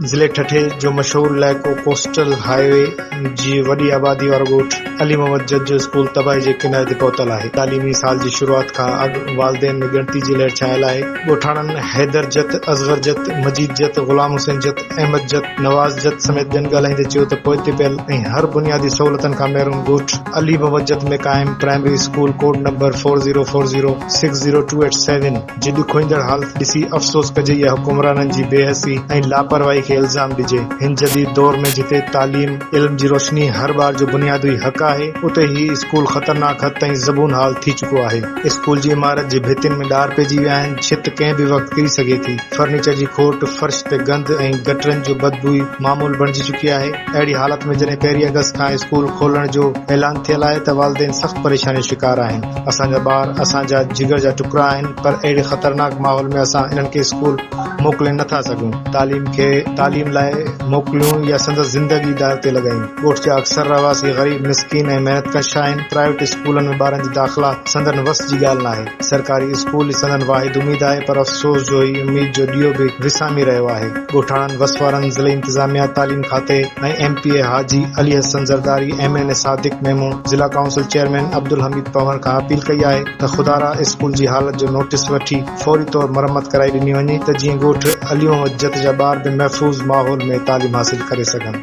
ضلعي ٺٽي جو مشهور علائقو ڪوسٽل هاء وي جي وڏي آبادي وارو ڳوٺ علي محمد جت جو اسڪول تباهي جي ڪناري تي پهتل آهي. تعليمي سال جي شروعات کان اڳ والدين ۾ ڳڻتي جي لهر ڇانيل آهي. ڳوٺاڻن حيدر جت، اصغر جت، مجيد جت، غلام حسين جت، احمد جت، نواز جت سميت ٻين ڳالهائيندي چيو ته پوئتي پيل ۽ هر بنيادي سهولتن کان محروم ڳوٺ علي محمد جت ۾ قائم primary school code number four zero four zero six zero two eight seven جي ڏکوئيندڙ حالت ڏسي افسوس ڪجي يا حڪمرانن جي بي حسي ۽ لاپرواهي کي الزام ڏجي. هن جديد دور ۾ جتي تعليم، علم جي روشني هر ٻار جو بنيادي حق آهي، اتي هي اسڪول خطرناڪ حد تائين زبون حال ٿي چڪو آهي. اسڪول جي عمارت جي ڀتين ۾ ڏار پئجي ويا آهن، ڇت ڪنهن به وقت ڪري سگهي ٿي. فرنيچر جي کوٽ، فرش تي گند ۽ گٽرن جو بدبوئي معمول بڻجي چڪي آهي. اهڙي حالت ۾ جڏهن پهرين آگسٽ کان اسڪول کولڻ جو اعلان ٿيل آهي ته والدين سخت پريشاني جو شڪار آهن. اسان جا ٻار اسان جا جگر جا ٽڪرا آهن پر اهڙي خطرناڪ ماحول ۾ اسان انهن کي اسڪول موڪلي نه ٿا سگهون. تعليم کي تعليم لاء موڪليون يا سندس زندگي داء تي لڳايون. ڳوٺ جا اڪثر رهواسي غريب، مسڪين ۽ محنت ڪش آهن. پرائيويٽ اسڪولن ۾ ٻارن جي داخلا سندن وس جي ڳالهه ناهي. سرڪاري اسڪول ئي سندن واحد اميد آهي پر افسوس جو هي اميد جو ڏيئو به وسامي رهيو آهي. ڳوٺاڻن، وس وارن، ضلعي انتظاميا، تعليم کاتي ۽ M P A Haji Ali Hassan Zardari, M N A Sadiq Memon, ضلع ڪائونسل چيئرمين عبدالحميد پنهور کان اپيل ڪئي آهي ته خدارا اسڪول جي حالت جو نوٽيس وٺي فوري طور مرمت ڪرائي ڏني وڃي ته جيئن ڳوٺ علي محمد جت جا ٻار به محفوظ ماحول ۾ تعليم حاصل ڪري سگهن.